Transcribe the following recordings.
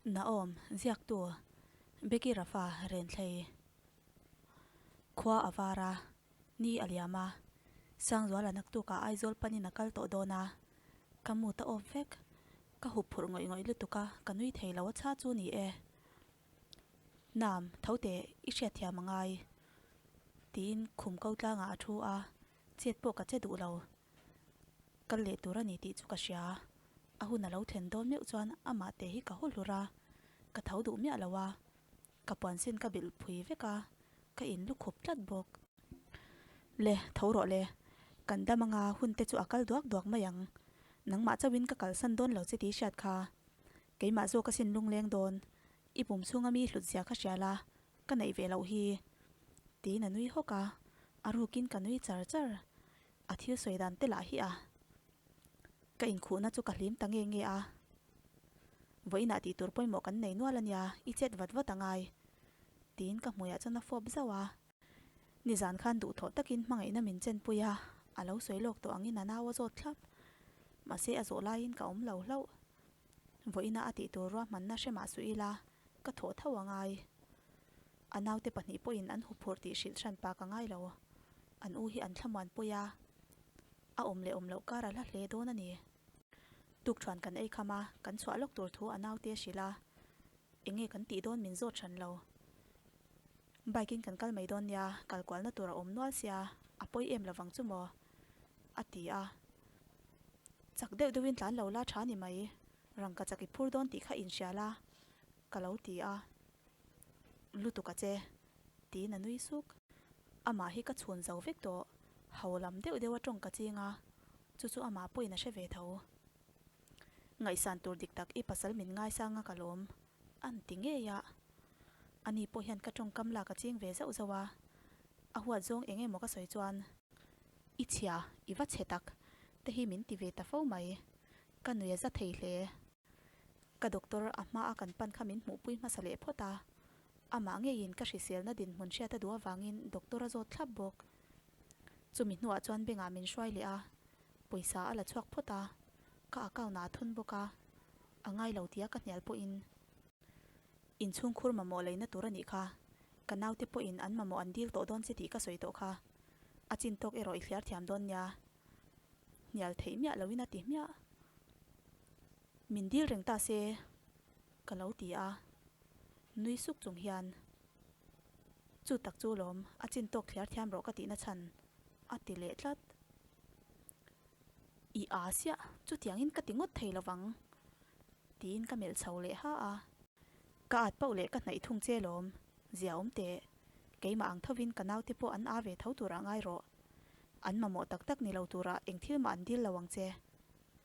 Naom, ziaktu, Becky Rafa Renthlei. Khua a var a, ni a liam a, Sangzuala naktukah Aizawl panin a kal tawh dawn a, ka mood a off vek. Ka hup phurh ngawih ngawih lutuk a, ka nui thei lo a chha chu ni e. Nam, tho teh, i hriatthiam a ngai. Tiin khum ko tlangah a thu a, chet pawh ka che duh lo. Kal leh tur a ni tih chu ka hria. A hun a lo thlen dawn meuh chuan amah teh hi ka haw hlur a, ka tho duh miah lo a, ka puan sin ka bilh phui vek a, ka in lu khup tlat bawk. Le, tho rawh le, kan dam anga hun te chu a kal duak duak mai ang. Nangmah chauhin ka kalsan dawn lo che tih hriat kha. Keimah zawk a sin lungleng dawn, i pum chhunga mi hlut zia kha hria la, ka neih ve loh hi. Tiin a nui hawk a, a rukin ka nui char char. A thil sawi dan te lah hi a. Ka inkhuhna chu ka hlim ta nge nge a. Vawiinah tih tur pawimawh kan nei nual a nia, i chet vat vat a ngai. Tiin ka hmuiah chuan a fawp zauh a. Nizan khan duhthawh takin hmangaihna min chenpui a, a lo sawi lawk tawh angin a nau a zawt thlap. Mahse a zawh laiin ka awm lo hlauh. Vawiinah a tih tur ruahmanna hre mah suh ila, ka thawh tho a ngai. A naute pahnih pawhin an huphurh tih hrilh hran pa ka ngai lo. An u hi an thlamuan pui a, a awm leh awm loh kar a hla hle dawn a ni. Tukṭhuan kan ei kham a, kan chhuah lawk tur thu a naute a hrilh a, eng nge kan tih dawn min zawt hran lo. Bike in kan kal mai dawn nia, kal kualna tur a awm nual sia, a pawi em lovang chu maw? a ti a. Chak deuh deuhin tlan lo la tha ni mai, rangka chak i phur dawn tih kha inhria la, ka lo ti a. Lutuk a che, tiin a nui suk. Amah hi ka chhun zo vek tawh, ho lam deuh deuh a tawng ka ching a, chu chu amah pawhin a hre ve tho. Ngaihsan tur dik tak i pasal min ngaisang a ka lawm, an ti ngei a. Ani pawh hian ka tawngkam lak a ching ve zauh zauh a, a huat zawng eng emaw ka sawi chuan, I chhia, i va chhe tak, te hi min ti ve ta fo mai. Ka nui a za thei hle. Ka doctor a hma a kan pan kha min hmuhpui hmasa leh phawt a, amah ngeiin ka hriselna dinhmun hriat a duh avangin doctor a zawt thlap bawk. Chumi hnuah chuan bengah min hruai leh a, pawisa a la chhuak phawt a, ka account ah a thun bawk a, a ngai lo tia ka hnial pawhin inchhungkhur mamawh leina tur a nih kha, ka naute pawhin an mamawh an dil tawh dawn che tih ka sawi tawh kha, a chin tawk erawh i thliar thiam dawn nia. Hnial theih miah loin a ti hmiah. Min dil reng ta se, ka lo ti a. Nui suk chung hian, Chu tak chu lawm, a chin tawk thliar thiam rawh ka tihna chhan, a ti leh tlat. I aa siah, chutiangin ka ti ngawt thei lovang, tiin ka melh chho leh ha a. Ka at pauh leh ka hnaih thung che lawm, zia awm teh. Keimah ang thovin ka naute pawh an aa ve tho turah ngai rawh. An mamawh tak tak ni lo turah eng thil mah an dil lo ang che.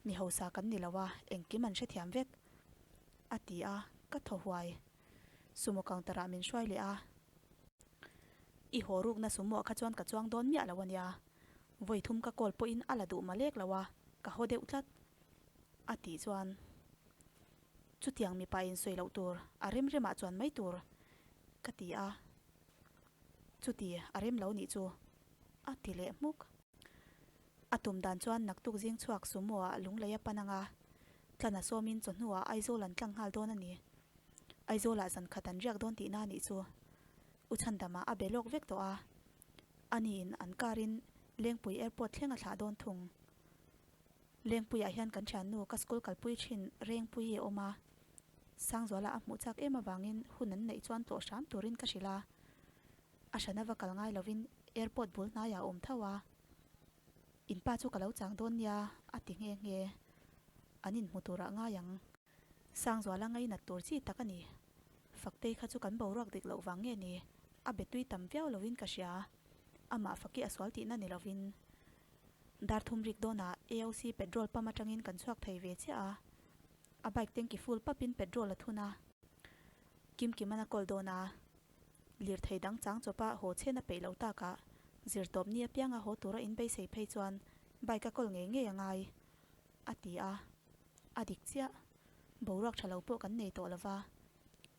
Mi hausa kan ni lo a, engkim an hrethiam vek. A ti a, ka thaw huai. Sumo counter ah min hruai leh a. I haw rukna sumo ah kha chuan ka chuang dawn miah lo a nia. Vawi thum ka call pawhin a la duh malek lo a, ka haw deuh tlat. A tih chuan, Chutiang mipa in sawi loh tur, a rem remah chuan mai tur. Ka ti a. Chuti a rem lo nih chu a ti leh hmuk. A tum dan chuan naktuk zing chhuak sumo ah lunglei a pan ang a, tlana sawmin chawhnu ah Aizawl an tlang nghal dawn a ni. Aizawl ah zan khat an riak dawn tihna a nih chu. U Chhandama a be lawk vek tawh a, ani in an car in Lengpui airport thleng a thlah dawn thung. Lengpuiah hian kan thiannu ka school kalpui thin Rengpui a awm a, Sangzuala a hmuh chak em avangin hun an neih chuan tlawh hram turin ka hrilh a, a hrana va kal ngai lovin airport bul hnaiah a awm tho a, In pa chu ka lo chang dawn nia a ti nghe nghe, an inhmu turah ngai ang. Sangzuala ngainat tur chi tak a ni. Faktei kha chu kan boruak dik loh vang nge ni, a be tui tam viau lovin ka hria, amah faki a sual tihna ni lovin. Dar thum rik dawnah AOC petrol pump atangin kan chhuak thei ve chiah a, a bike tanki full papin petrol a thun a. Kimkiman a call dawn a, lirthei dang chang chawpa haw chhen a peih loh takah zirtawp ni apianga haw tura inbeisei phei chuan bike a call ngei ngei a ngai, a ti a. A dik chiah, boruak tha lo pawh kan nei tawh lova,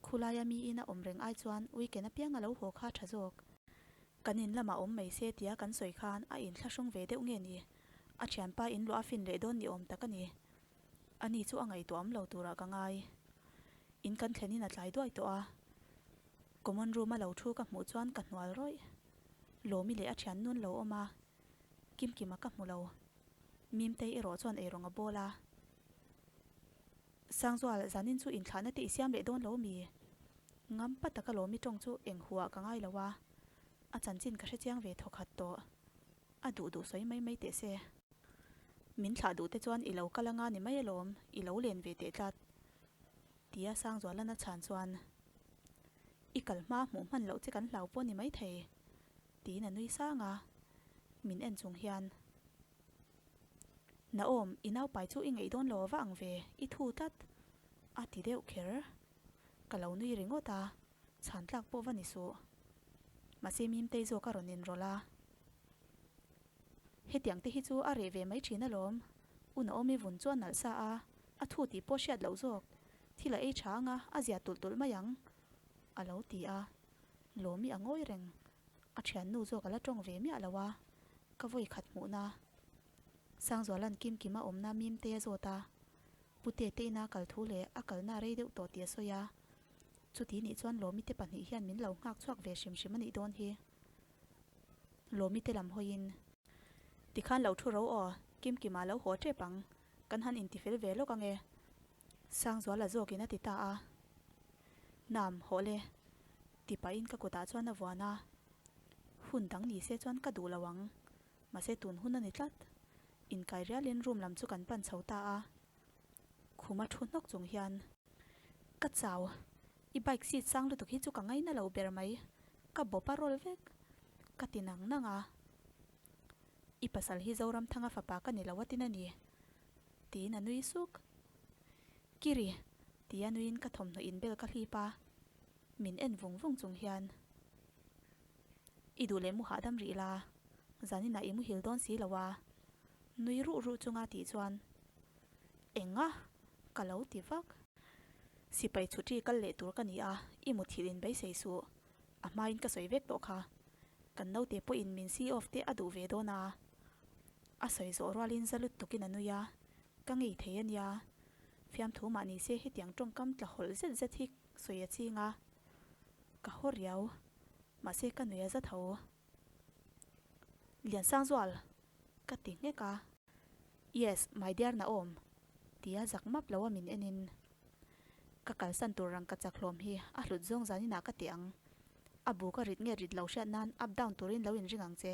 khulaia miin a awm reng ai chuan weekend apianga lo haw kha tha zawk. Kan in lamah awm mai se tia kan sawi khan a inthlahrung ve deuh nge ni? A thianpa in luah a fin leh dawn ni awm tak a ni. Ani chu a ngaihtuah awm lo turah ka ngai. In kan thlenin a tlai duai tawh a, common room a lo thu ka hmuh chuan ka hnual rawih. Lawmi leh a thian nun lo awm a, Kimkima ka hmu lo. Mimtei erawh chuan eirawng a bawl a. Sangzual, zanin chu inthlahna te i siam leh dawn lo mi? Ngampa taka Lawmi tawng chu eng huah ka ngai lo a, a chanchin ka hrechiang ve thawkhat tawh. A duh duh sawi mai mai teh se. Min thlah duh te chuan i lo kal anga ni mai alawm, i lo len ve teh tlat. Tia Sangzualan a chhan chuan, I kal hma hmuh hman loh che kan hlau pawh ni mai thei, tiin a nui sang a, min en chung hian, Naawm, i naupai chu i ngaih dawn lo va ang ve, i thu tlat, a ti deuh kher. Ka lo nui ringawt a, chhan tlak pawh va ni suh. Mahse Mimtei zawk a rawn inrawlh a. Hetiang te hi chu a reh ve mai thin alawm. U Naomi vun chu a nalh sa a, a thu tih pawh hriat loh zawk. Thil a ei tha anga a zia tulh tulh mai ang, a lo ti a. Lawmi a ngawi reng. A thiannu zawk a la tawng ve miah lo a, ka vawi khat hmuhna. Sangzuala'n Kimkima awmna Mimtei a zawt a, Pute te ina kal thu leh a kalna rei deuh tawh tih a sawi a. Chuti nih chuan Lawmi te pahnih hian min lo nghak chhuak ve hrim hrim a nih dawn hi. Lawmi te lam hawiin. Tikhan lo thu ro aw, Kimkima lo haw tep ang, kan han intifel ve lawk ange. Sangzuala zawkin a ti ta a. Nam, hawh le. Ti pahin ka kutah chuan a vuan a. Hun dang ni se chuan ka duh lo ang, mahse tun hun a ni tlat. Inkai rialin room lam chu kan pan chho ta a. Khuma thu hnawk chung hian. Ka chau, i bike seat sang lutuk hi chu ka ngaina lo ber mai, ka bawp a rawl vek, ka ti nang nang a. I pasal hi Zoramthanga fapa ka ni lo a tin a ni, tiin a nui suk. Kiri, tia nuiin ka thawmhnaw inbel ka hlip a, min en vung vung chung hian, I duh leh mu hahdam rih la, zaninah i muhil dawn si lo a, nui ruh ruh chunga tih chuan, Enga? ka lo ti vak. Sipai chhuṭi kal leh tur ka ni a, i muthilh in beisei suh. A hmain ka sawi vek tawh kha. Kan naute pawhin min see off te a duh ve dawn a. A sawi zawh rualin za lut tukin a nui a, ka ngei thei a nia. Fiamthu mah ni se hetiang tawngkam tla hawlh zet zet hi sawi a ching a, ka haw riau. Mahse ka nui a za tho. Liansangzual! Ka ti nghek a. Yes, my dear Naom! Tia zak map lo a min en in. Ka kalsan tur rangka chak hlawm hi a hlut zawng zan inah ka ti ang. A bu ka rit nge rit lo hriat nan up down turin lo inring ang che.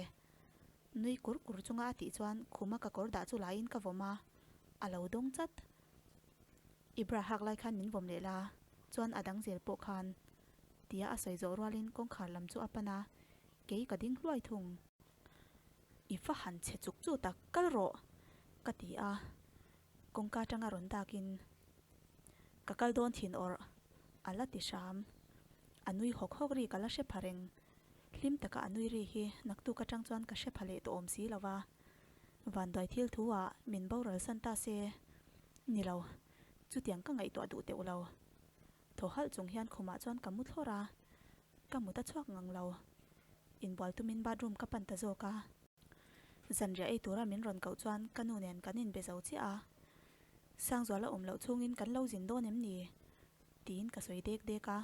Nui kur kur chunga a tih chuan khuma ka kawr dah chu laiin ka vawm a, a lo dawng chat. I bra hak lai khan min vawm leh la, chuan a dang zel pawh khan. Tia a sawi zawh rualin kawngkhar lam chu a pan a, kei ka ding hluai thung. I va han chhe chuk chu tak, kal rawh! ka ti a, kawngka atanga rawn dakin ka kal dawn thin awrh, a la ti hram. A nui hawk hawk ri ka la hre pha reng. Hlim taka a nui ri hi naktuk atang chuan ka hre pha leh tawh awm si lo va. Vanduai thil thu ah min boral san ta se. Ni lo, chutiang ka ngaihtuah duh teuh lo. Thaw halh chung hian khumah chuan ka mu thlawr a, ka mut a chhuak ngang lo. Inbual tumin bathroom ka pan ta zawk a. Zanriah ei tura min rawn koh chuan ka nu nen kan inbe zo chiah a. Sangzuala awm loh chhungin kan lo zin dawn em ni? Tiin ka sawi dek dek a.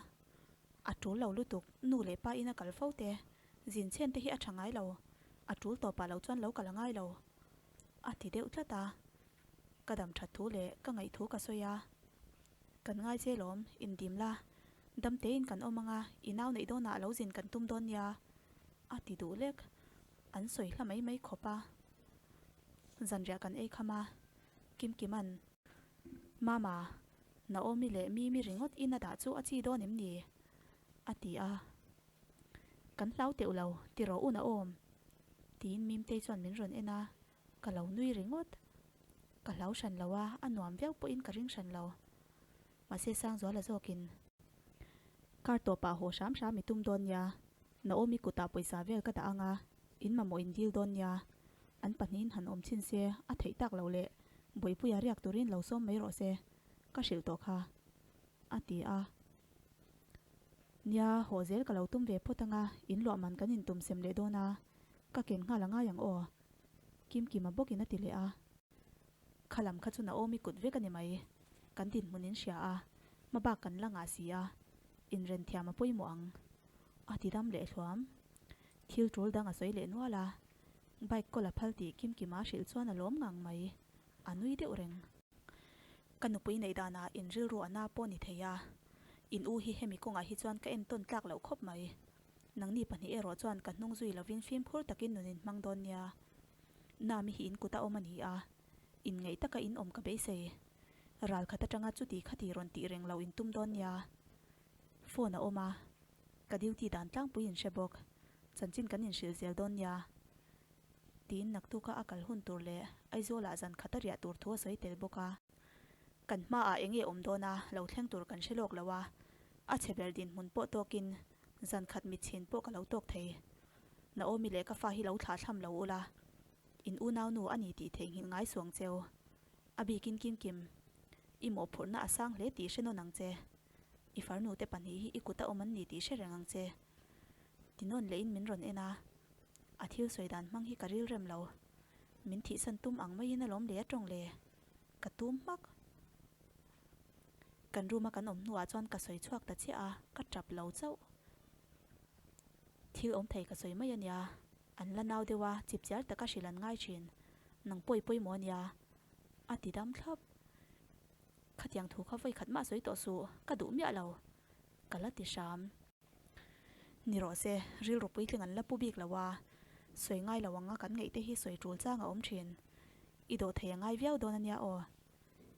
A tul lo lutuk, nu leh pa in a kal fo te, zin chhen te hi a tha ngai lo, a tul tawpah lo chuan lo kal a ngai lo. A ti deuh tlat a. Ka dam that thu leh ka ngaih thu ka sawi a. Kan ngai che lawm, indim la, dam tein kan awm anga i nau neih dawnah lo zin kan tum dawn nia, a ti duh lek. An sawi hla mai mai khawp a. Zanriah kan ei kham a, Kimkima'n, Mama, Naomi leh Mimi ringawt in a dah chu a chi dawn em ni? a ti a. Kan hlau teuh lo, ti rawh u Naom, tiin Mimtei chuan min rawn en a. Ka lo nui ringawt. Ka hlau hran lo a, a nuam viau pawhin ka ring hran lo. Mahse Sangzuala zawkin, Kar tawpah haw hram hram i tum dawn nia, Naomi kutah pawisa vel ka dah ang a, in mamawh in dil dawn nia. An pahnihin han awm chhin se, a theih tak loh leh Bawihpuia riak turin lo sawm mai rawh se, ka hrilh tawh kha, a ti a. Nia, haw zel ka lo tum ve phawt ang a, in luah man kan intum sem leh dawn a, ka ken nghal a ngai ang aw. Kimkima bawkin a ti leh a. Kha lam kha chu Naomi kut vek a ni mai. Kan dinhmun in hria a. Hmabak kan la ngah si a, inren thiam a pawimawh ang. A ti dam leh hluam. Thil tul dang a sawi leh nual a, bike kawl a phal tih Kimkima hrilh chuan a lawm ngang mai. A nui deuh reng. Ka nupui neih danah in rilru a na pawh ni thei a, in u hi hemi kawngah hi chuan ka entawn tlak loh khawp mai. Nangni pahnih erawh chuan ka hnung zui lovin fimkhur takin nun in hmang dawn nia. Nami hi in kut a awm a ni a, inngaih taka in awm ka beisei. Ral khat atanga chuti khati rawn tih reng lo in tum dawn nia. Phone a awm a, ka duty dan tlangpui in hre bawk. Chanchin kan inhrilh zel dawn nia. Tiin naktuka a kal hun tur leh Aizawlah zan khat a riah tur thu a sawi tel bawk a. Kan hmaah eng nge awm dawn a, lo thleng tur kan hre lawk lo a, a chhe ber dinhmun pawh tawkin zan khat mitchhin pawh ka lo tawk thei. Naomi leh ka fa hi lo thlah thlam lo ula, in unau nu a ni tih theihnghilh ngai suang cheu. A bikin Kimkim, i mawhphurhna a sang hle tih hre nawn ang che. I farnu te pahnih hi i kut a awm an ni tih hre reng ang che. Ti nawn lehin min rawn en a, a thil sawi dan hmang hi ka rilrem lo. Min thihsan tum ang maiin alawm le a tawng le. Ka tum hmak. Kan room a kan awm hnuah chuan ka sawi chhuak ta chiah a, ka tap lo chauh. Thil awm thei ka sawi mai a nia, an la nau deuh a, chip chiar taka hrilh an ngai thin. Nang pawi pawimawh a nia, a ti dam thlap. Khatiang thu kha vawi khat mah sawi tawh suh, ka duh miah lo, ka la ti hram. Ni rawh se, rilru puitling an la pu bik lo a, sawi ngai lo anga kan ngaih te hi sawi tul chang a awm thin. I dawh thei a ngai viau dawn a nia aw.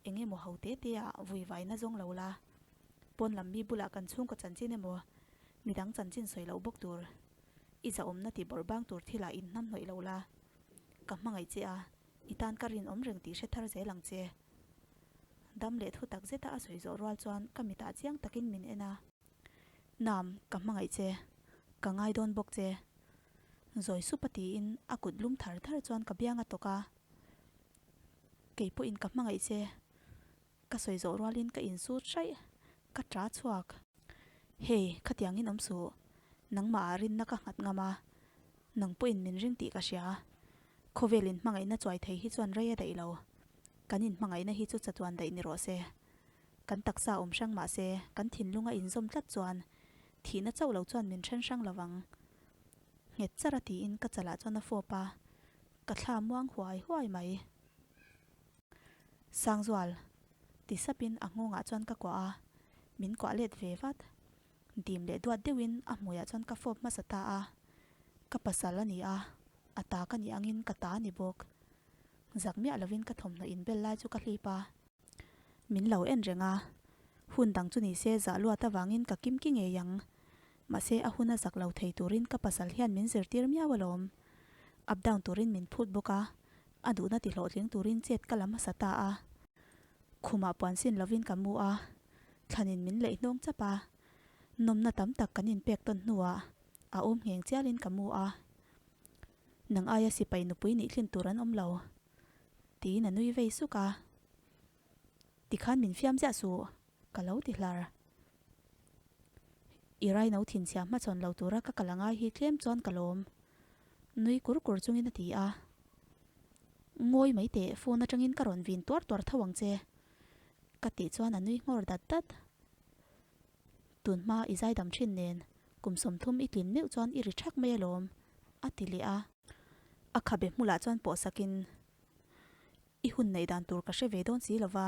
Eng emaw ho te te ah vui vaina zawng lo la. Pawn lam mi bulah kan chhungkaw chanchin emaw midang chanchin sawi loh bawk tur. I zahawmna ti bawrh bang tur thilah in hnam hnawih lo la. Ka hmangaih che a, i tan ka rinawm reng tih hre thar zel ang che. Dam leh thu tak zeta a sawi zawh rual chuan ka mitah chiang takin min en a. Nam, ka hmangaih che. Ka ngai dawn bawk che. Zawi sup a tiin a kut lum thar thar chuan ka biang a tawk a. Kei pawhin ka hmangaih che. Ka sawi zawh rualin ka insut hraih. Ka ṭa chhuak. Hey, khatiangin awm suh. Nangmah ah rinna ka nghat ngam a. Nang pawhin min ring tih ka hria. Khawvel inhmangaihna chuai thei hi chuan rei a daih lo. Kan inhmangaihna hi chu chatuan daih ni rawh se. Kan taksa awm hrang mah se, kan thinlung a inzawm tlat chuan thihna chauh lo chuan min then hrang lo vang. Nghet char a tiin ka chalah chuan a fawp a, ka thla muang huai huai mai. Sangzual, ti sapin a nghawngah chuan ka kuah a, min kuah let ve vat. Dim leh duat deuhin a hmuiah chuan ka fawp hmasa ta a, ka pasal a ni a, a ta ka nih angin ka ta a ni bawk. Zak miah lovin ka thawmhnaw inbel lai chu ka hlip a. Min lo en reng a, hun dang chu ni se zah luat avangin ka kim ki ngei ang. Mahse a hun a zak lo thei turin ka pasal hian min zirtir miau alawm. Up down turin min phut bawk a, a duhna ti hlawhtling turin chet ka la hmasa ta a. Khumah puan sin lovin ka mu a, thlanin min leih hnawng chap a. Nawmna tam tak kan inpek tawn hnuah a awm ngheng chialin ka mu a. Nang aia sipai nupui nih tlin tur an awm lo. Tiin a nui vei suk a. Tikhan min fiam ziah suh, ka lo ti hlar. I raino thinchhia hmachhawn lo tura ka kal angai hi tlem chuan ka lawm. Nui kur kur chungin a ti a. Ngawi mai teh, phone atangin ka rawn vin tuar tuar tho ang che. Ka tih chuan a nui nghawr dat dat. Tun hma i zaidam thin nen, kum 30 i tlin meuh chuan i ri thak mai alawm, a ti leh a. A khabe hmulah chuan pawh sakin, I hun neih dan tur ka hre ve dawn si lova,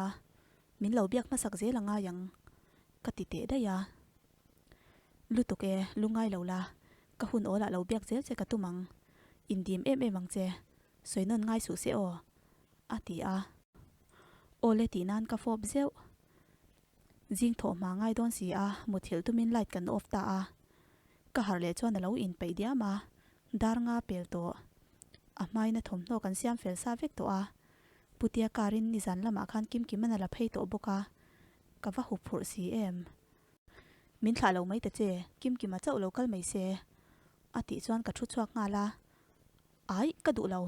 min lo biak hmasak zel a ngai ang, ka ti teh daih a. Lutuk e, lungai lo la, ka hun awlah lo biak zel che ka tum ang, indim em em ang che, sawi nawn ngai suh se aw, a ti a. Awle tih nan ka fawp zeuh. Zing thawh hma ngai dawn si a, muthilh tumin light kan off ta a. Ka harh leh chuan a lo inpeih diam a, dar nga pel tawh. A hmaina thawmhnaw kan siam fel sa vek tawh a, Putia car in nizan lamah khan Kimkiman a la phei tawh bawk a, ka va hup phurh si em. Min thlah lo mai ta che, Kimkima chauh lo kal mai se, a tih chuan ka thu chhuak nghal a. Aih, ka duh lo,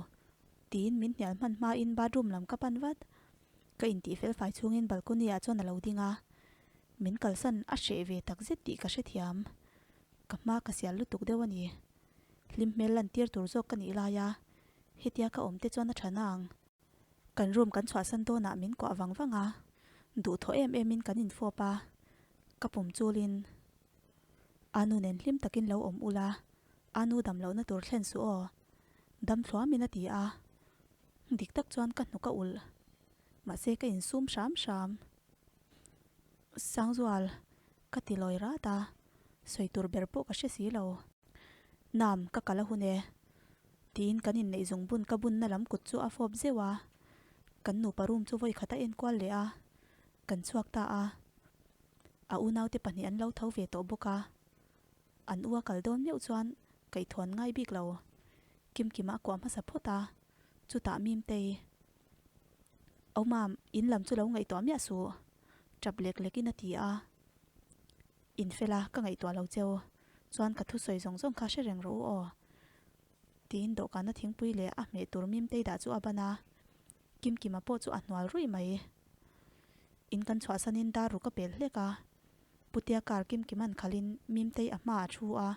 tiin min hnial hman hmain bathroom lam ka pan vat. Ka intih fel fai chhungin balcony ah chuan a lo ding a, min kalsan a hreh ve tak zet tih ka hrethiam. Ka hma ka sial lutuk deuh a ni. Hlim hmel lantir tur zawk ka nih lai a, hetia ka awm te chuan a tha na ang. Kan room kan chhuahsan dawnah min kuah vang vang a, duhthawh em em in kan infawp a. Ka pum chulin, Anu nen hlim takin lo awm ula, Anu dam lohna tur thlen suh aw, dam thluamin a ti a. Dik tak chuan ka hnuk a ulh, mahse ka insum hram hram. Sangzual, ka ti lawi rat a, sawi tur ber pawh ka hre si lo. Nam, ka kal a hun e, tiin kan inneih zungbun ka bunna lam kut chu a fawp zeuh a. Kan nupa room chu vawi khat a enkual leh a, kan chhuak ta a. A unaute pahnih an lo tho ve tawh bawk a, an u a kal dawn meuh chuan kaihthawh an ngai bik lo. Kimkima a kuah hmasa phawt a, chutah Mimtei, Au mam, in lam chu lo ngaihtuah miah suh, tap lek lekin a ti a. In fel a, ka ngaihtuah lo cheu, chuan ka thusawi zawng zawng kha hre reng rawh u aw, tiin dawhkana thingpui leh a hmeh tur Mimtei dah chu a ban a. Kimkima pawh chu a hnual ruih mai. In kan chhuahsanin dar ruk a pel hlek a, Putea car Kimkima'n khalhin Mimtei a hmaah a thu a,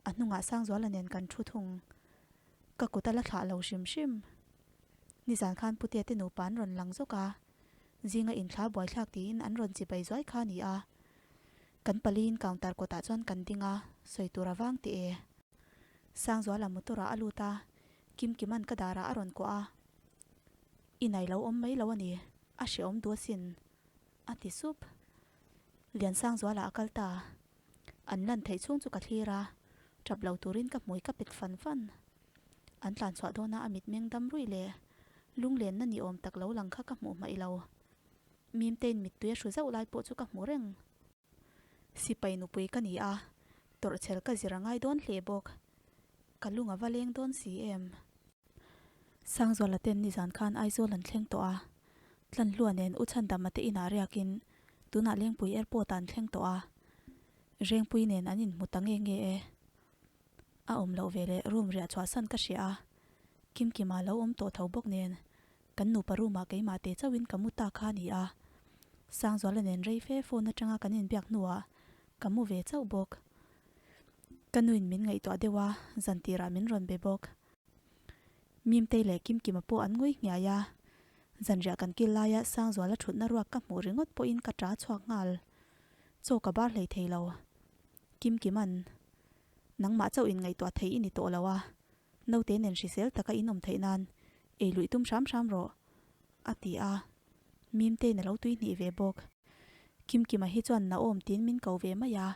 a hnungah Sangzuala nen kan thu thung. Ka kut a la thlah lo hrim hrim. Nizan khan Putea te nupa an rawn lang zawk a, zinga inthla buaithlak tiin an rawn chibai zuai kha a ni a. Kan paliin counter kawtah chuan kan ding a, sawi tur a vang teh e. Sangzuala motor ah a lut a, Kimkima'n ka darah a rawn kuah a, I nai lo awm mai lo a ni, a hrehawm duh asin, a ti sup. Liansangzuala a kal ta. An lan theih chhung chu ka thlir a, tap lo turin ka hmui ka pet fan fan. An tlan chhuah dawna a mitmeng dam ruih leh lunglenna ni awm tak lo lang kha ka hmuh hmaih lo. Mimtein mittui a hru zauh lai pawh chu ka hmu reng. Sipai nupui ka ni a, tawrhchhel ka zir a ngai dawn hle bawk. Ka lung a va leng dawn si em? Sangzuala ten nizan khan Aizawl an thleng tawh a, Tlanhlua nen U Chhandama te inah riakin tunah Lengpui Airport ah an thleng tawh a, Rengpui nen an inhmu ta nge nge e. A awm loh veleh room riah chhuahsan ka hria a, Kimkima lo awm tawh tho bawk nen Kan nupa room-ah keimah te chauhin ka mu ta kha a ni a, Sangzuala nen rei fe phone atanga kan inbiak hnuah ka mu ve chauh bawk. Ka nuin min ngaihtuah deuh a, zan tirah min rawn be bawk. Mimtei leh Kimkima pawh an ngui nghiai a, zanriah kan kil laia Sangzuala thutna ruak ka hmuh ringawt pawhin ka ṭa chhuak nghal. Chaw ka bar hlei thei lo. Kimkima'n, Nangmah chauh inngaihtuah thei i ni tawh lo a, Naute nen hrisel taka in awm theih nan ei luih tum hram hram rawh, a ti a. Mimtein a lo tui hnih ve bawk. Kimkima hi chuan Naom tiin min ko ve mai a,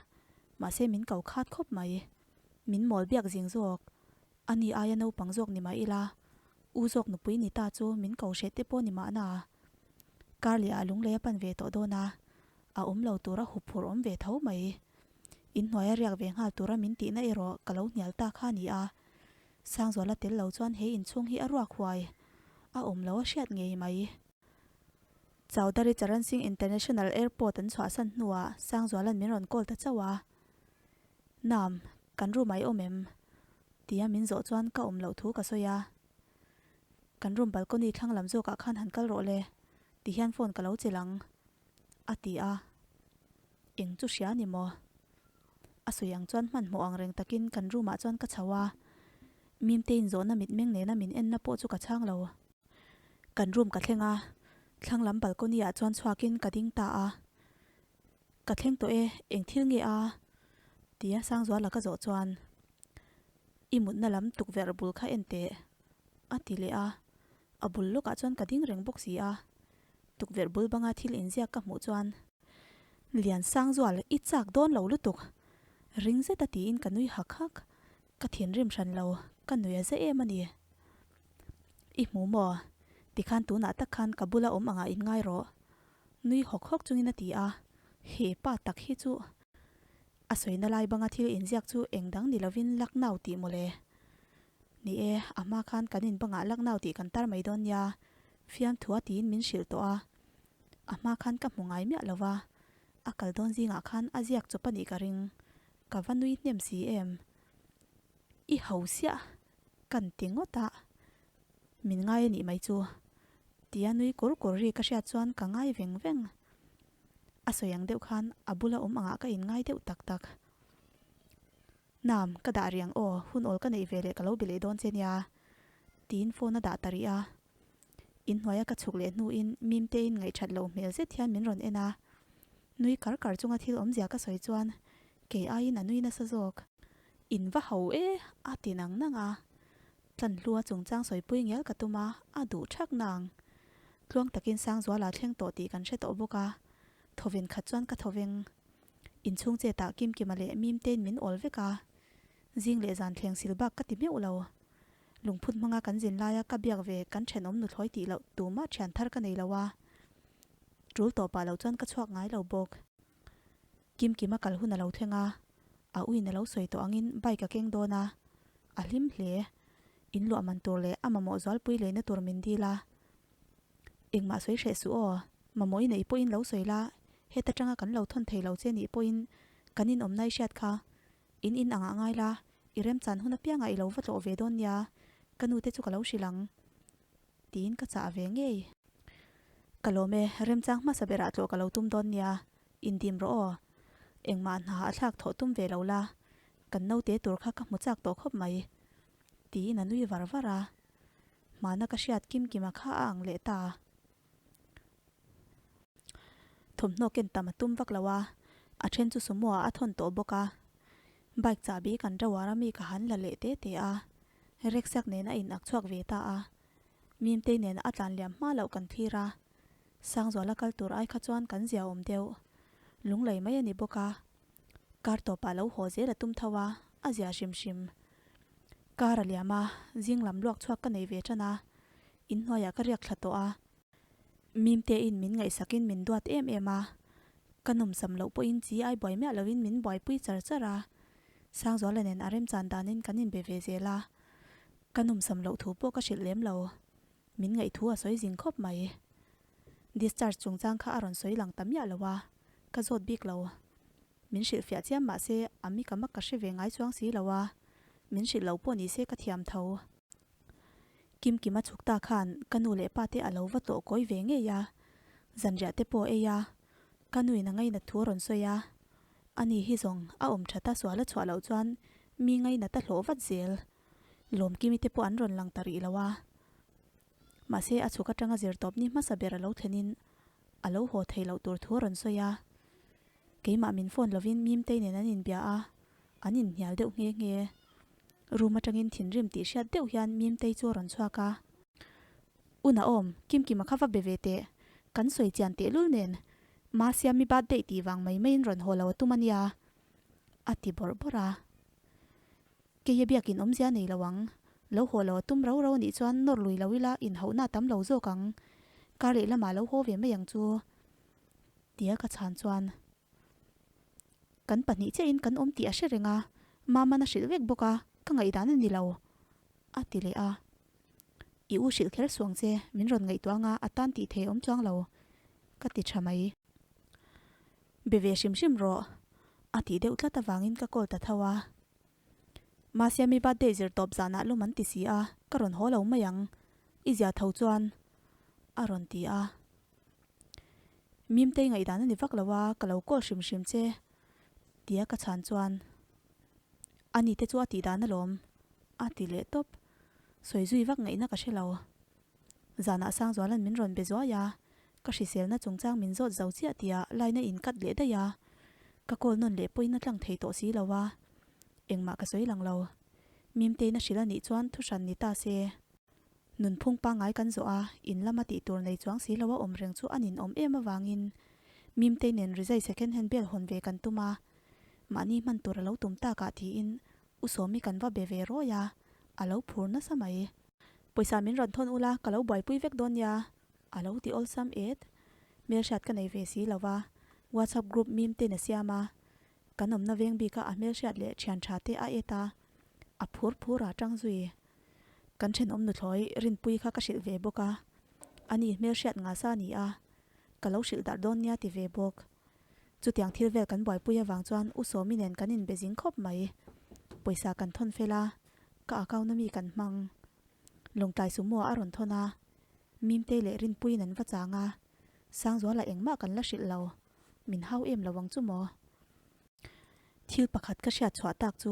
mahse min ko khat khawp mai. Min mawl biak zing zawk. Ani aia naupang zawk ni mah ila, u zawk nupui ni ta chu min ko hreh te pawh ni mahna. Kar leh ah lunglei a pan ve tawh dawn a, a awm lo tura huphurh awm ve tho mai. Inhnuaia riak ve nghal tura min tihna erawh ka lo hnial ta kha a ni a. Sangzuala tel lo chuan he inchhung hi a ruak huai a awm lo a hriat ngei mai. Chowdhury Charan Singh International Airport an chhuahsan hnuah Sangzuala'n min rawn call ta chauh a. Nam, kan room ah i awm em? tia min zawh chuan ka awm loh thu ka sawi a. Kan room balcony thlang lam zawkah khan han kal rawh le, tihian phone ka lo chelh ang, a ti a. Eng chu hria ni maw? A sawi ang chuan hmanhmawh ang reng takin kan room ah chuan ka chho a, Mimtein zawhna mitmeng nena min enna pawh chu ka chhang lo. Kan room ka thleng a, thlang lam balcony ah chuan chhuakin ka ding ta a. Ka thleng tawh e, eng thil nge a? Tia Sangzuala ka zawh chuan, I mutna lam tukverh bul kha en teh, a ti leh a. A bul lawkah chuan ka ding reng bawk si a, tukverh bul banga thil inziak ka hmuh chuan, Liansangzual, i chak dawn lo lutuk! Ring zeta tiin ka nui hak hak. Ka thinrim hran lo, ka nui a za em a ni. I hmu maw? Tikhan tunah tak khan ka bula awm angah inngai rawh. Nui hawk hawk chungin a ti a, he pa tak hi chu a sawina lai banga thil inziak chu eng dang ni lovin Lucknow tih mawle. Ni e, a hma khan kan in bangah Lucknow tih kan tar mai dawn nia, fiamthu a tiin min hrilh tawh a. A hma khan ka hmu ngai miah lo va, a kal dawn zingah khan a ziak chawp a nih ka ring. Ka va nui hnem si em? I ho siah kan ti ngawt a, min ngai a nih mai chu. Tia nui kur kur ri ka hriat chuan ka ngai veng veng. A sawi ang deuh khan a bula awm angah ka inngai deuh tak tak. Nam, ka dah rih ang aw, hun awl ka neih ve leh ka lo be leh dawn che nia, tiin phone a dah ta rih a. Inhnuaia ka chhuk leh hnuin Mimtein ngaihthat loh hmel zet hian min rawn en a. Nui kar kar chunga thil awmzia ka sawi chuan kei aiin a nui nasa zawk. In va ho e a ti nang nang a. Tlanhlua chungchang sawipui ngial ka tum a, a duh thak nang. Tluang takin Sangzuala thleng tawh tih kan hre tawh bawk a, thawven khat chuan ka thawveng. Inchhung chetah Kimkima leh Mimtein min awl vek a, zing leh zan thleng sil bak ka ti meuh lo. Lungphut hmanga kan zin laia ka biak ve kan thenawm nuthlawi tih loh tumah thian thar ka nei lo a, tul tawpah lo chuan ka chhuak ngai lo bawk. Kimkima kal hun a lo thleng a, a uin a lo sawi tawh angin bike a keng dawn a, a hlim hle. In luah man tur leh a mamawh zualpui leina tur min dil a. Engmah sawi hreh suh aw, mamawh i neih pawhin lo sawi la, heta tanga kan lo thawn thei lo che nih pawhin kan inawmna i hriat kha. In in angah ngai la, i remchan hun apiangah i lo va tlawh ve dawn nia, ka nute chu ka lo hrilh ang. Tiin ka chah ve ngei. Ka lawm e, remchang hmasa berah tlawh ka lo tum dawn nia, indim rawh aw. Engmah hna a thlak thawh tum ve lo la, kan naute tur kha ka hmu chak tawh khawp mai. Tiin a nui var var a. Hmana ka hriat kim kima kha a ang leh ta. Thawmhnaw ken tam a tum vak lo a, a then chu sumo ah a thawn tawh bawk a. Bike chahbi kan ro a mi ka han la leh te te a, Reksak nen a in ak chhuak ve ta a. Mimtei nen a tlan liam hma loh kan thlir a, Sangzuala kal tur ai kha chuan kan zia awm deuh. Lunglei mai a ni bawk a, kar tawpah lo haw zel a tum tho a, a zia hrim hrim. Kar a liam a, zing lam luak chhuak ka nei ve tan a, inhnuaiah ka riak thla tawh a. Mimtein min ngaihsakin min duat em em a, ka nawmsam loh pawhin chi ai buai miah loin min buaipui char char a, Sangzuala nen a remchan danin kan inbe ve zel a, ka nawmsam loh thu pawh ka hrilh lem lo, min ngaihthu a sawi zing khawp mai. Discharge chungchang kha a rawn sawi lang ta miah lo a, ka zawt bik lo. Min hrilhfiah chiam mah se a mi ka mak ka hre ve ngai chuang si lo a, min hrilh loh pawh ni se ka thiam tho. Kimkima chhuk ta khan ka nu leh pa te a lo va tlawh kawi ve ngei a, zanriah te pawh a ei a, ka nuin a ngainat thu a rawn sawi a, ani hi zawng a awm that a sual a chhuah loh chuan mi ngainat a hlawh vat zel. Lawmkimi te pawh an rawn lang ta rih lo a, mahse a chhuk atanga zirtawpni hmasa ber a lo thlenin a lo haw thei loh tur thu a rawn sawi a. Keimah min phone lovin Mimtei nen an inbia a, an inhnial deuh nghe nghe. Room atangin thinrim tih hriat deuh hian Mimtei chu a rawn chhuak a. U Naom, Kimkima kha va be ve teh. Kan sawi chian tehlul nen Masiami birthday tih vang mai maiin rawn haw lo a tum a nia, a ti bawrh bawrh a. Keia biakin awmzia nei lo ang. Lo haw lo a tum rau rau anih chuan nawr lui lo ila inhauhna a tam lo zawk ang. Kar leh lamah lo haw ve mai ang chu. Tia ka chhan chuan kan pahnih chiahin kan awm tih a hre reng a, Mama'n a hrilh vek bawk a, ka ngaihdan a ni lo, a ti leh a. I u hrilh kher suang che, min rawn ngaihtuah anga a tan tih thei awm chuang lo, ka ti tha mai. Be ve hrim hrim rawh, a tih deuh tlat avangin ka call ta tho a. Masiami birthday zir tawp zanah lawm an ti si a, ka rawn haw lo mai ang, i zia tho chuan, a rawn ti a. Mimtei ngaihdan a ni vak lo a, ka lo call hrim hrim che, tia ka chhan chuan, A ni te chu a tih dan alawm, a ti leh tawp. Sawi zui vak ngaihna ka hre lo. Zanah Sangzuala'n min rawn be zuai a, ka hriselna chungchang min zawt zo chiah tia line a in cut leh daih a, ka call nawn leh pawhin a tlang thei tawh si lo a, engmah ka sawi lang lo. Mimtei'n a hrilh a nih chuan thu hran ni ta se. Nunphung pangngai kan zawh a, in lama tih tur nei chuang si lo a awm reng chu a ninawm em avangin Mimtei nen rizai second hand bel hawn ve kan tum a, mahni hman tur a lo tum takah tiin U Sawmi kan va be ve rawi a, a lo phur nasa mai. Pawisa min rawn thawn ula ka lo buaipui vek dawn nia, a lo ti awlsam et. Hmelhriat ka nei ve si lo va, WhatsApp group Mimtein a siam a, kan awmna veng bika a hmelhriat leh thian tha te a et a, a phur phur a tang zui. Kan thenawm nuthlawi Rinpuii kha ka hrilh ve bawk a, ani hmelhriat ngasa a ni a, ka lo hrilh darh dawn nia ti ve bawk. Chutiang thil vel kan buaipui avang chuan U Sawmi nen kan inbe zing khawp mai. Pawisa kan thawn fel a, ka account a mi kan hmang. Lawngtlai Sumo ah a rawn thawn a, Mimtei leh Rinpuiin an va chang a, Sangzuala engmah kan la hrilh lo, min hau em lo ang chu maw? Thil pakhat ka hriat chhuah tak chu,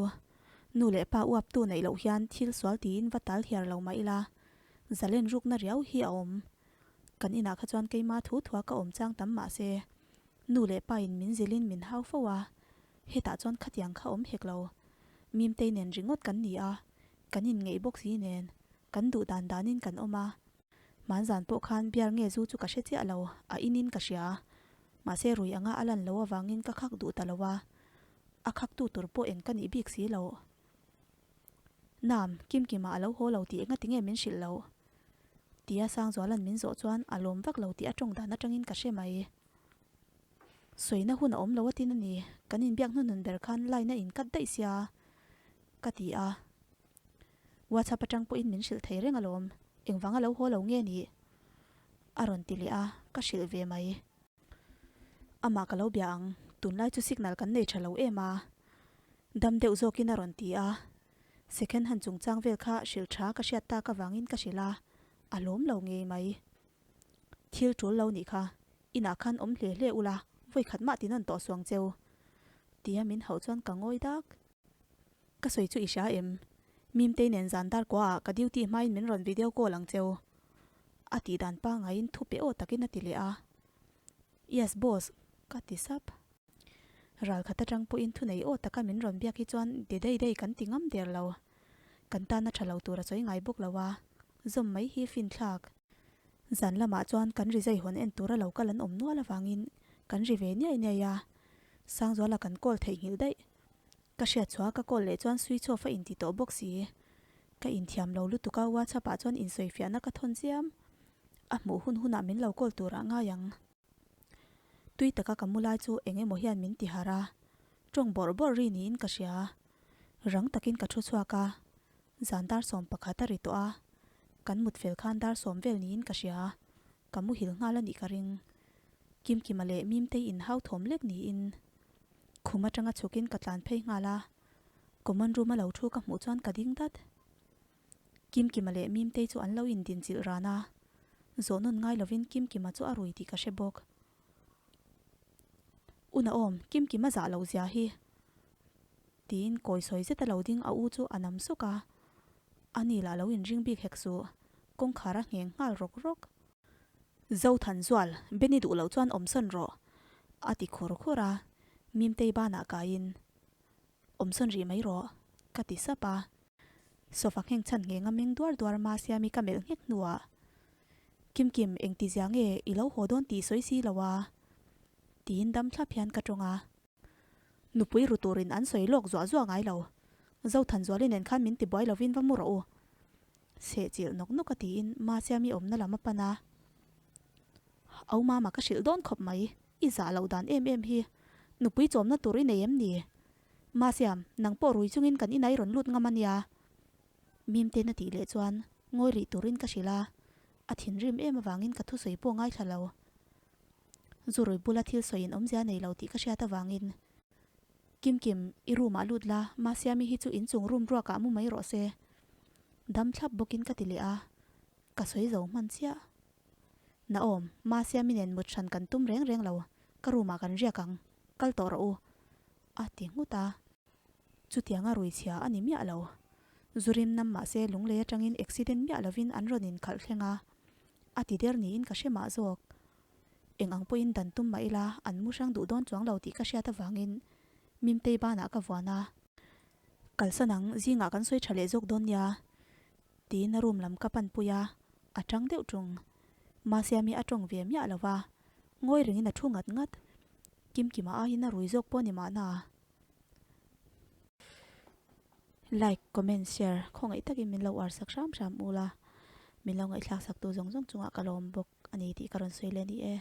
nu leh pa uaptu neih loh hian thil sual tiin va tal hiar lo mah ila, zalen rukna riau hi a awm. Kan inah kha chuan keima thu thua ka awm chang tam mah se. Nu leh pa in min zilhin min hau fo a, hetah chuan khatiang kha awm hek lo. Mimtei nen ringawt kan ni a, kan inngeih bawk si nen, kan duh dan danin kan awm a. Hmanzan pawh khan biar nge zu chu ka hre chiah lo, a inin ka hria. Mahse rui anga a lan lo avangin ka khak duh ta lo a, a khaktu tur pawh eng ka nih bik si lo. Nam, Kimkima a lo haw lo tih enga tinge min hrilh loh? Tia Sangzuala'n min zawh chuan a lawm vak lo tih a tawng dan atangin ka hre mai. Sawina hun a awm lo atin a ni, kan inbiak hnuhnun ber khan line a inkat daih sia ka ti a. WhatsApp atang pawhin min hrilh thei reng alawm, engvanga lo haw lo nge nih? A rawn ti leh a, ka hrilh ve mai. Amah ka lo bia ang, tunlai chu signal kan nei tha lo em a. Dam deuh zawkin a rawn ti a, second hand chungchang vel kha hrilh tha ka hriat tak avangin ka hrilh a, a lawm lo ngei mai. Thil tul lo nih kha, inah khan awm hle hle ula, vawi khat mah tinawn tawh suang cheu. Tia min hauh chuan ka ngawi dak. Ka sawi chu i hria em? Mimtei nen zan dar kuaah ka duty hmain min rawn video call ang cheu. A tih dan pangaiin thu pe aw takin a ti leh a. Yes boss, ka ti sap. Ral khat atang pawhin thunei aw taka min rawn biak hi chuan de dei dei kan ti ngam der lo. Kan tana tha lo tur a sawi ngai bawk lo a, zawm mai hi finthlak. Zan lamah chuan kan ri zai hawn en tura lo kal an awm nual avangin kan ri ve niai niai a, Sangzuala kan call theihnghilh daih. Ka hriat chhuah ka call leh chuan switch off a inti tawh bawk si. Ka inthiam lo lutuk a WhatsApp ah chuan insawifiahna ka thawn chiam. A hmuh hun hunah min lo call turah ngai ang. Tui taka ka mu lai chu eng emaw hian min ti harh a, tawng bawrh bawrh ri niin ka hria. Rang takin ka thu chhuak a, zan dar 11 a ri tawh a, kan mut fel khan dar sawm vel niin ka hria, ka muhil nghal a nih ka ring. Kimkima leh Mimtei inhau thawm lek niin khum atanga chhukin ka tlan phei nghal a, common room a lo thu ka hmuh chuan ka ding dat. Kimkima leh Mimtei chu an lo indinchilh ran a, zawh nawn ngai lovin Kimkima chu a rui tih ka hre bawk. U Naom, Kimkima zah loh zia hi! tiin kawi sawi zeta lo ding a u chu a nam suk a, ani lah lo inring bik hek suh, kawngkhar a ngheng nghal rawk rawk. Zothanzual, Benny duh loh chuan awmsawn rawh! a ti khur khur a, Mimtei banah kaiin Awmsawn rih mai rawh, ka ti sap a. Sofa ngheng chhan ngheng a meng duar duar Masiami ka melh nghek hnuah, Kimkim, engtizia nge i lo haw dawn tih sawi si lo a? tiin dam thlap hian ka tawng a. Nupui ru turin an sawi lawk zuah zuah ngai lo. Zothanzuali nen khan min tibuai lovin va mu rawh u. Sehchilh nawk nawk a tiin Masiami awmna lam a pan a. Au mama ka hrilh dawn khawp mai. I zah loh dan em em hi nupui chawmna tur i nei em ni? Masiam, nang pawh rui chungin kan inai rawn lut ngam a nia. Mimten a tih leh chuan ngawi rih turin ka hrilh a, a thinrim em avangin ka thusawi pawh ngaithla lo. Zu rui bula thil sawiin awmzia nei lo tih ka hriat avangin, Kimkim, i room ah lut la, Masiami hi chu inchung room ruakah mu mai rawh se. Dam thlap bawkin ka ti leh a, ka sawi zo hman chiah. Naom, Masiami nen mut hran kan tum reng reng lo, ka room ah kan riak ang, kal tawh rawh u, a ti nghut a. Chutianga rui chhia a ni miah lo. Zurim nam mahse lunglei atangin accident miah lovin an rawn inkhalh thleng a, a ti der niin ka hre mah zawk. Eng ang pawhin dan tum mah ila an mu hrang duh dawn chuang lo tih ka hriat avangin Mimtei banah ka vuan a. Kalsan ang, zingah kan sawi tha leh zawk dawn nia, Tiin a room lam ka pan pui a, a tang deuh tung. Masiami a tawng ve miah lo va, ngawi rengin a thu ngat ngat. Kimkima aiin a rui zawk pawh ni mahna. Like, comment, share khawngaih takin min lo uar sak hram hram u la, min lo ngaihthlak sak tu zawng zawng chungah ka lawm bawk a ni tih ka rawn sawi leh a ni e.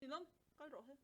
Ninawm, kal rawh he.